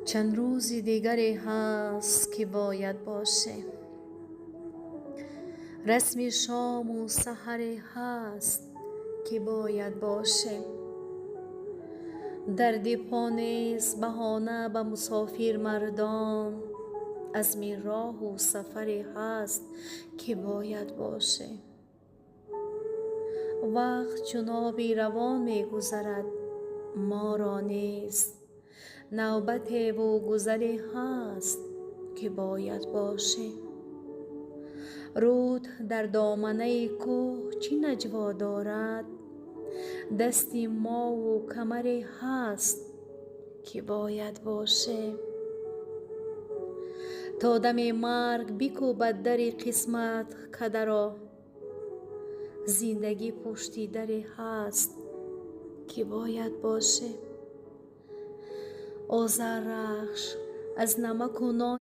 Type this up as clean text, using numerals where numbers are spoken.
Чанд рӯзи дигаре ҳаст, ки бояд боше. Расми шому саҳаре ҳаст, ки бояд боше. Дарди по нест баҳона ба мусофир мардон, азми роҳу сафаре ҳаст, ки бояд боше. Вақт чун оби равон мегузарад, моро нест навбатеву гузаре ҳаст, ки бояд боше. Руд дар доманаи кӯҳ чӣ наҷво дорад? Дасти мову камаре ҳаст, ки бояд боше. То дами марг бикӯбад дари қисмат кадаро, зиндагӣ пушти даре ҳаст, ки бояд боше. Озарахш аз намаку нон.